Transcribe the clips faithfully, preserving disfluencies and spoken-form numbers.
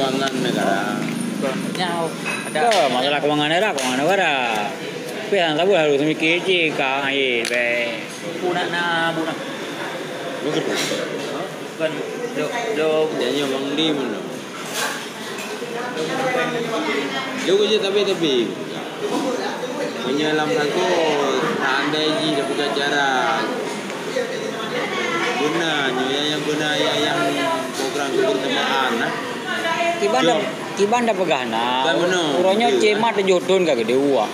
Keubangan negara. Bukan. Nyawa. Ada. Ke, masalah keubangan negara, keubangan negara. Tapi yang tahu harus mikir je, ka, eh, baik. Bukan nak, nak, bukan. Bukan. Bukan. Jauh, jauh. Jangan Bang Lim mana? Jauh je tapi, tapi. Meunyoe lam lakoe, andai jih tapeugah cara beuna nyoe, nyang, nyang beuna, nyang, nyang program kebersamaan, nah. Kiban dah, kiban dah peugah na. Kan beuna. Uroe nyoe cémat tujoh thon ka geudeh uak.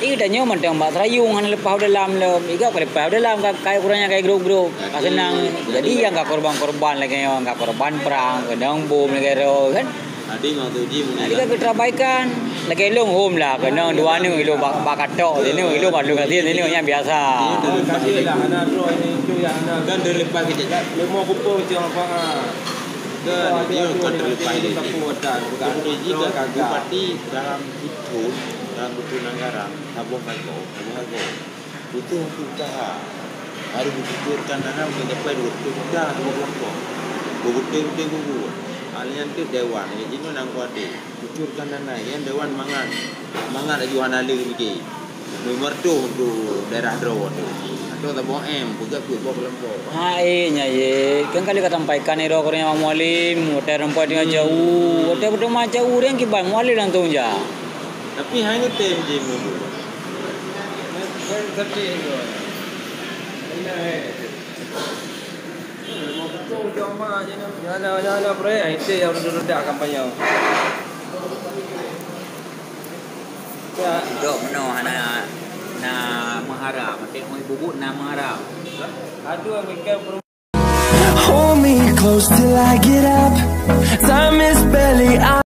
Ih, tanyoe mantong bak seurayong hana leupah u dalam lom. Iga ka leupah u dalam ka, ka uroe nyan ka grup-grup. Ka seunang. Jadi nyang ka korban-korban lagèe nyoe, ka korban prang, keunong bom lagèe nyoe kan. Jadi maksud jih meunyoe ka geuterabaikan, lagèe lôn hom lah, keunong dua nyoe ilôn bak, bak katok, sinoe ilôn bak lôn gasien, sinoe nyan biasa. Kan terlepas kejap. Kan dia kan terlepas ini. Bupati dalam betul, dalam betul anggaran, saboh lakoe, saboh lakoe. Beutôi untuk usaha. Harus beututurkan dana mencapai dua puluh juta dua kelompok. Beutôi-beutôi gugur. Hal nyan tu dewan, nyan jinoe nang kuade. Tuturkan dana, nyan dewan mangat. Mangat laju hana lé lé. Meumerdu untuk daerah droe tu. Atau saboh M, peugah peuet boh kelompok. Ha, eh, nyan ye. Kan kali ka sampaikan iro keureuna Mak Mualim, hotel rampai dengan jauh. Hotel beutôi macam ureueng kiban Mualim langsung ja. Tapi hanya tem je meubu. Nyala, nyala, bre, ai teh yang redak-redak kampanye. Ya. Dok meunoe hana na meuhara, maté oi bubuk na meuhara. Aduh, Amerika. Hold me close till I get up. Time is barely